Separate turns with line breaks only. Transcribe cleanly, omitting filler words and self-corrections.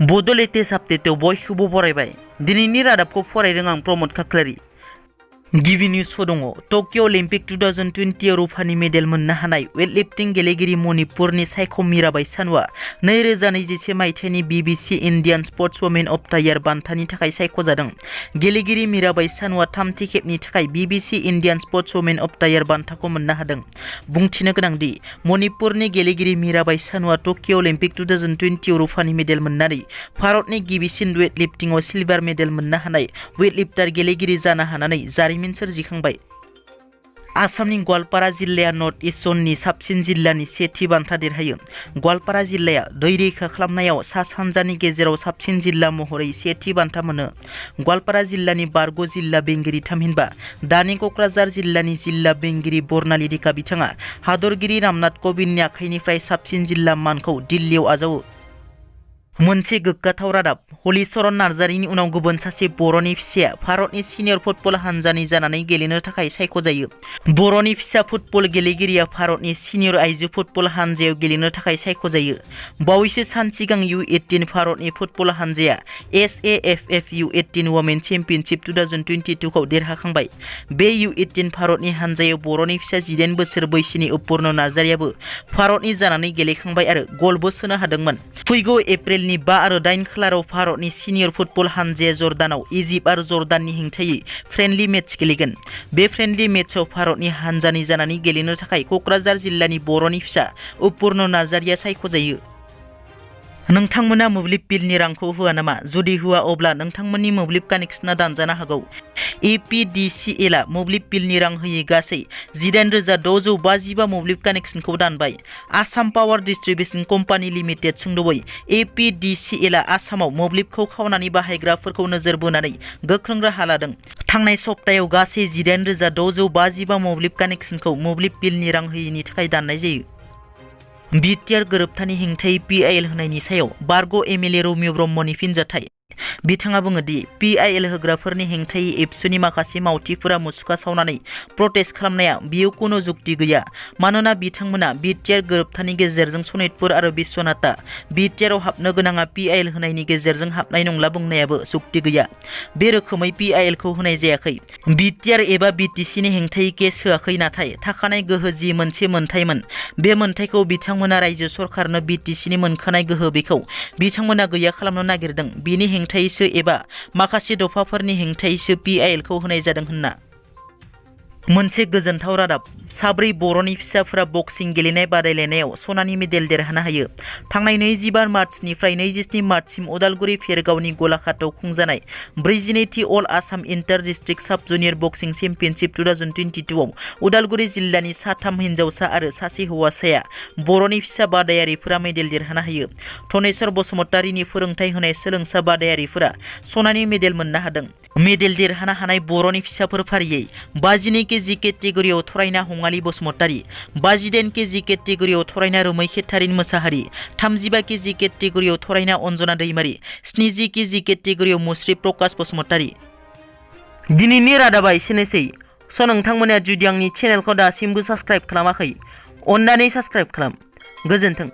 बड' लेटेस्ट आपडेटआव बयखौबो बरायबाय। दिनैनि रादाबखौ फरायदों आं प्रमद खाख्लारि। गिबि निउसआव दङ टकिअ अलिम्पिक 2020 आव रुफानि मेडेल मोननो हानाय वेटलिफ्टिं गेलेगिरि मणिपुरनि सायख' मीराबाई चानुआ 2021 मायथाइनि BBC Indian sports women of द इयार बान्थानि थाखाय सायख'जादों। गेलेगिरि मीराबाई चानुआ थामथि खेबनि थाखाय BBC Indian sports women of द इयार बान्थाखौ मोननो हादों। बुंथिनो गोनांदि मणिपुरनि गेलेगिरि मीराबाई चानुआ टकिअ अलिम्पिक 2020 आव रुफानि मेडेल मोननानै भारतनि गिबिसिन वेटलिफ्टिंआव सिलभार मेडेल मोननो हानाय वेटलिफ्टार गेलेगिरि जानो हानानै जारिमिन सोरजिखांबाय। आसामनि गवालपारा जिल्लाया नर्थ इस्ट जननि साबसिन जिल्लानि सेथि बान्था देरहायो। गवालपारा जिल्लाया दै रैखा खालामनायाव सा सानजानि गेजेराव साबसिन जिल्ला महरै सेथि बान्था मोनो। गवालपारा जिल्लानि बारग' जिल्ला बेंगिरि थामहिनबा दानि क'क्राझार जिल्लानि जिल्ला बेंगिरि बर्नाली दिका बिथाङा हादरगिरि रामनाथ क'विन्दनि आखाइनिफ्राय साबसिन जिल्ला मानखौ दिल्लीयाव आजावो। मोनसे गोग्गाथाव रादाब हलिचरन नार्जारिनि उनाव गुबुन सासे बर'नि फिसाया भारतनि सिनियर फुटबल हानजानि जानानै गेलेनो थाखाय सायख'जायो। बर'नि फिसा फुटबल गेलेगिरिया भारतनि सिनियर आइजो फुटबल हानजायाव गेलेनो थाखाय सायख'जायो। बावैसो सान सिगां U18 भारतनि फुटबल हानजाया SAFF U18 वुमेन चेम्पियनशिप 2022 खौ देरहाखांबाय। बे U18 भारतनि हानजायाव बर'नि फिसा 18 बोसोर बैसोनि अपुर्न नार्जारियाबो भारतनि जानानै गेलेखांबाय आरो गलबो सोनो हादोंमोन। फैगौ एप्रिलनि 5 आरो 8 खालाराव भारतनि सिनियर फुटबल हानजाया जर्डानाव इजिप्ट आरो जर्डाननि हेंथायै फ्रेन्डलि मेच गेलेगोन। बे फ्रेन्डलि मेचआव भारतनि हानजानि जानानै गेलेनो थाखाय क'क्राझार जिल्लानि बर'नि फिसा अपुर्न नार्जारिया सायख'जायो। नोंथांमोना मोब्लिब बिलनि रांखौ होआ नामा? जुदि होआ अब्ला नोंथांमोननि मोब्लिब कानेक्सना दानजानो हागौ। APDCL आ मोब्लिब बिलनि रां होयै गासै 18,655 मोब्लिब कानेक्सनखौ दानबाय। Assam power distribution company limited सुंद'यै APDCL आ आसामाव मोब्लिबखौ खावनानै बाहायग्राफोरखौ नोजोर बोनानै गोख्रों राहा लादों। थांनाय सप्तायाव गासै 18,655 मोब्लिब कानेक्सनखौ मोब्लिब बिलनि रां होयैनि थाखाय दाननाय जायो। बिटिआर गोरोबथानि हेंथायै PIL होनायनि सायाव बारग' MLA रमिय ब्रह्मनि फिनजाथाय। बिथाङा बुङो दि PIL होग्राफोरनि हेंथायै एबसुनि माखासे मावथिफोरा मुसुखा सावनानै प्रटेस्ट खालामनाया बेयाव कुनु जुक्ति गैया, मानोना बिथांमोना बिटिआर गोरोबथानि गेजेरजों सनितपुर आरो बिश्वनाथआ बिटिआरआव हाबनो गोनाङा PIL होनायनि गेजेरजों हाबनाय नंला बुंनायाबो जुक्ति गैया। बे रोखोमै PIL खौ होनाय जायाखै। बिटिआर एबा BTC नि हेंथायै केस होआखै, नाथाय थाखानाय गोहो जि मोनसे मोनथायमोन बे मोनथायखौ बिथांमोना रायजो सरकारनो BTC नि मोनखानाय गोहो बेखौ बिथांमोना गैया खालामनो नागिरदों। बिनि हेंथायैसो एबा माखासे दफाफोरनि हेंथायैसो PIL खौ होनाय जादों होनना। मोनसे गोजोनथाव रादाब साब्रै बर'नि फिसाफोरा बक्सिं गेलेनाय बादायलायनायाव सनानि मेडेल देरहानो हायो। थांनाय 25 मार्चनिफ्राय 27 मार्चसिम उदालगुरि फेरगावनि गलाघाटआव खुंजानाय 42थि अल आसाम इन्टार डिस्ट्रिक्ट साब जुनियर बक्सिं चेम्पियनशिप 2022 आव उदालगुरि जिल्लानि 3 हिन्जावसा आरो 1 हौवासाया बर'नि फिसा बादायारिफोरा मेडेल देरहानो हायो। धनेश्वर बसुमतारीनि फोरोंथाय होनाय सोलोंसा बादायारिफोरा सनानि मेडेल मोननो हादों। मेडेल देरहानो हानाय बर'नि फिसाफोर फारियै 52 केजि केटेगरियाव थरायना हंगालि बसुमतारी, 58 केजि केटेगरियाव थरायना रोमै खेतारिन मोसाहारि, 35 केजि केटेगरियाव थरायना अन्जना दैमारि, 70 केजि केटेगरियाव मुस्रि प्रकाश बसुमतारी। दिनैनि रादाबा एसेनोसै। नोंथांमोना जुदि आंनि चेनेलखौ दासिमबो साबस्क्राइब खालामाखै, अन्नानै साबस्क्राइब खालाम। गोजोन्थों।